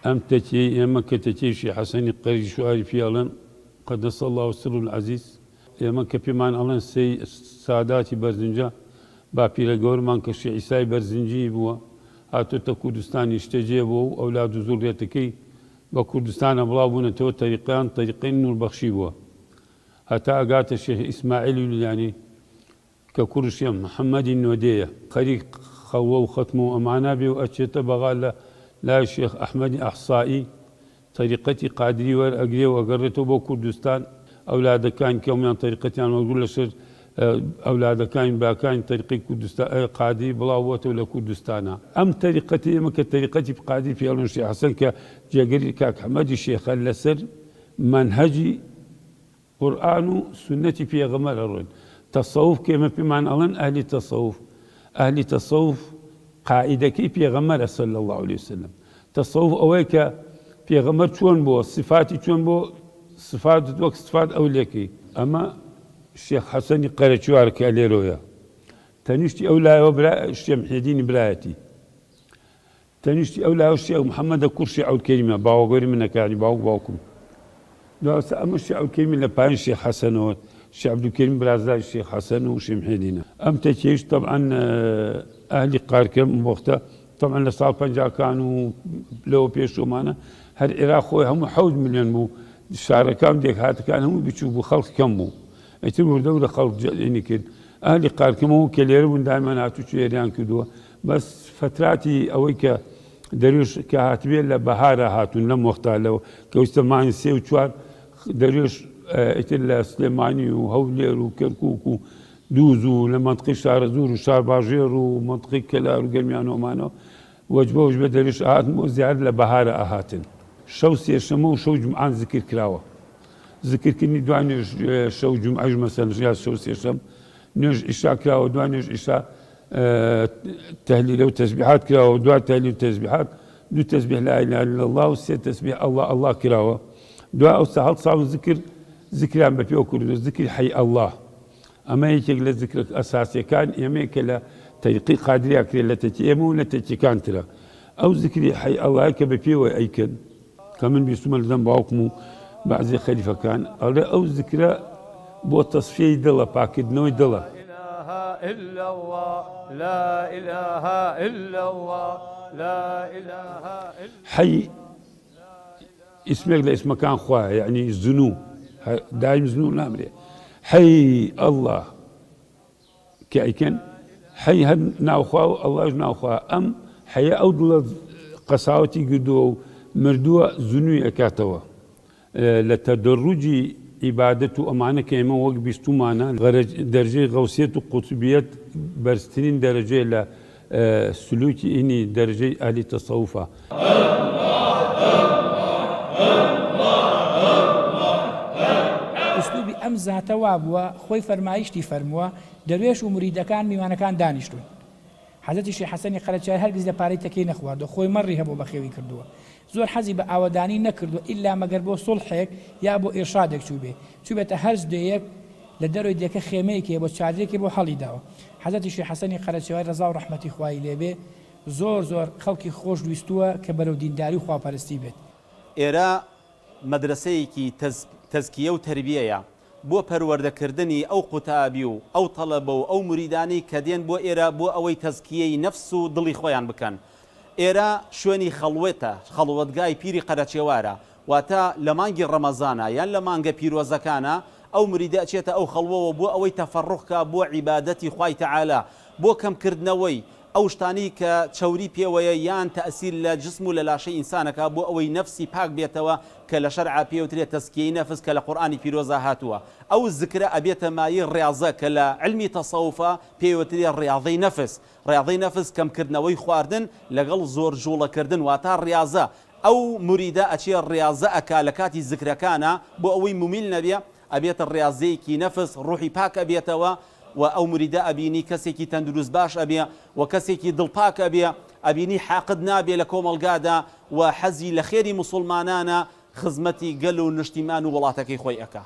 ئەم تەکیەی ئێمە کە تەکیەی شێخ حەسەنی قەرەجی شواری پێ ئەڵێن، قدس اللە سرە العزیز، ئێمە کە پێمان ئەڵێن سەی ساداتی بەرزنجە، باپیرە گەورمان کە شێخ عیسای بەرزنجی بووە، هاتۆتە کوردستان نیشتەجێ بووە و ئەولاد و زوڕیەتەکەی بە کوردستانا بڵاو بوونەتەوە، تەریقەیان تەریقەی نووربەخشی بووە هەتا ئەگاتە شێخ ئیسماعیلی لولیانی کە کوڕی شێخ محەمەدی نۆدێیە، خەریک خەڵوە و خەتمە و ئەمانە بێ و ئەچێتە بەغا لە لای شێخ ئەحمەدی ئەحسائی تەریقەتی قادری وەر ئەگرێ و ئەگەڕێتەوە بۆ کوردستان، ئەولادەکانی کە هەموویان تەریقەتیان وەرگرت لەسەر ئەولادەکانی براکانی تەریقەی کوردستان قادری بڵاو بۆتەوە لە کوردستانا. ئەم تەریقەتی ئێمە کە تەریقەتی قادری پێ ئەڵێن شێخ حەسەن کە جێگری کاک حەمەدی شێخە لەسەر مەنهەجی قورئان و سوننەتی پێغەمبەر ئەڕۆین. تەسەوف کە ئێمە پێمان ئەڵێن ئەهلی تەسەوف، ئەهلی تەسەوف قائیدەکەی پێغەمبەرە صلی اللە علیە وسلم. تەسەوف ئەوەیە کە پێغەمبەر چۆن بووە، سیفاتی چۆن بووە، سفاتت وەک سفات ئەو لێکەی. ئەمە شێخ حەسەنی قەرەچوار کە لێرەوەیە. تەنیشتی ئەو لایەوە برا شێخ محێدینی برایەتی. تەنیشتی ئەو لاوە شێخ محەمەدە کوڕ شێخ عەبدولکەریمە باوەگەوری منە کە یانی باوک باوکم دواسە ئەمە شێخ عەبدولکەریمە لە پایین شێخ حەسەنەوە شێخ عەبدولکەریم برازای شێخ حەسەن و شێخ محێدینە ئەم تەکیەیش تەبعەن ئەهلی قارکەم وەختە تەبعەن لە ساڵ پەنجاکان و لەوە پێشومانە هەر عێراق خۆی هەموو 7 ملیۆن بوو شارەکان و دێکهاتەکان هەموو بچوو بوو خەڵک کەم بوو ئیتر وردە وردە خەڵک جەلینی کرد ئەهلی قارکەمەوە کە لێرە بوون دایمان هاتوچۆ ئێریان کردووە بەس فەتراتی ئەوەی کە دەروێش کە هاتبێ لە بەهارا هاتوون لەم وەختا لەوە کەویستە مانگی سێ و چوار دەروێش ئیتر لە سلێمانی و هەولێر و کەرکوک و دووز و لە مەنتقەی شارەزوور و شارباژێر و مەنتقەی کەلار و گەرمیان و ئەمانەوە وەجبە وەجبە دەروێش ئەهاتن بۆ زیارەت لە بەهارا ئەهاتن. شەو سێشەمە و شەو جومعان زکر کراوە زکرکردنی دوای نوێژ شەو جومعەش مەسەلەن یا شەو سێشەم نوێژ عیشا کراوە دوای نوێژ عیشا تەهلیلە و تەسبیحات کراوە دوای تەهلیل و تەسبیحات دوو تەسبیح لا اله الا الله و سێ تەسبیح الله الله کراوە دوای ئەو هەڵساون زکر زکریان بە پێوە کردووە زکری حەی الله ئەمە یەکێک لە زکرە ئەساسیەکان ئێمەیە کە لە تەریقی قادریا کرێ لە تەکی ئێمە و لە تەکیەکان ترە ئەو زکری حەی ئەڵڵای کە بە پێوە ئەیکەن کە من بیستمە لە دەم باوکم و بەعزی خەلیفەکان ئەڵێ ئەو زکرە بۆ تەسفیەی دڵە پاکردنەوەی دڵە. حەی ئیسمێک لە ئیسمەکان خوایە یەعنی زنوو دایم زنوو نامرێ حەی ئەڵڵا کە ئەیکەن حەی هەر ناوخوا و ئەڵڵاش ناوخوا ئەم حەیە ئەو دڵە قەساوەتی گردووە و مردووە زنووی ئەکاتەوە لە تەدەڕوجی عیبادەت و ئەمانە کە ئێمە وەک بیستومانە دەرجەی غەوسیەت و قوتبیەت بەرزترین دەرەجەیە لە سلوکی ئینی دەرەجەی ئەهلی تەسەوفە. ئوسلوبی ئەم زاتە وابووە خۆی فەرمایشتی فەرمووە، دەروێش و موریدەکان میوانەکان دانیشتوون. حەزرەتی شێخ حەسەنی قەرەچای هەرگیز لە پارەی تەکیەی نەخواردووە، خۆی مەڕی هەبووە بەخێوی کردووە. زۆر حەزی بە ئاوەدانی نەکردووە ئیلا مەگەر بۆ سوڵحێک یا بۆ ئیرشادێک چووبێ. چووبێتە هەرچ دێیەک لە دەرۆی دێکە خێمەیەکی هەبووە چادرێکی بۆ هەڵی داوە. حەزرەتی شێخ حەسەنی قەرەچێوای ڕەزا و ڕەحمەتی خوایی لێ بێ زۆر زۆر خەڵکی خۆش ویستووە کە بەرەو دینداری و خواپەرستی بێت. ئێرە مەدرەسەیەکی تەزکیە و تەربیەیە بۆ پەروەردەکردنی ئەو قوتابی و ئەو تەڵەبە و ئەو موریدانەی کە دێن بۆ ئێرە بۆ ئەوەی تەزکیەی نەفس و دڵی خۆیان بکەن. ئێرە شوێنی خەڵوەتە، خەڵوەتگای پیری قەرەچێوارە، واتە لە مانگی ڕەمەزانا یان لە مانگە پیرۆزەکانا ئەو مریدە ئەچێتە ئەو خەڵوەوە بۆ ئەوەی تەفەڕوغ کا بۆ عیبادەتی خوای تەعالا بۆ کەم کردنەوەی ئەو شتانەی کە چەوری پێوەیە یان تەئسیر لە جسم و لە لاشەی ئینسان ئەکا بۆ ئەوەی نەفسی پاک بێتەوە کە لە شەرعا پێوترێ تەزکیەی نەفس کە لە قورئانی پیرۆزا هاتووە ئەو زکرە ئەبێتە مایەی ڕیاضە کە لە علمی تەسەوفا پێیوترێ ڕیاضەی نەفس ڕیاضەی نەفس کەم کردنەوەی خواردن لەگەڵ زۆر جوڵە کردن واتا ڕیاضە ئەو موریدە ئەچێ ڕیاضە ئەکا لە کاتی زکرەکانا بۆ ئەوەی مومیل نەبێ ئەبێتە ڕیاضەیەکی نەفس ڕوحی پاک ئەبێتەوە و ئەو موریدە ئەبینی کەسێکی تەندروست باش ئەبێ و کەسێکی دڵ پاک ئەبێ ئەبینی حاقد نابێ لە کۆمەڵگادا و حەزی لە خێری موسوڵمانانە خزمەتی گەل و نشتیمان و وڵاتەکەی خۆی ئەکا.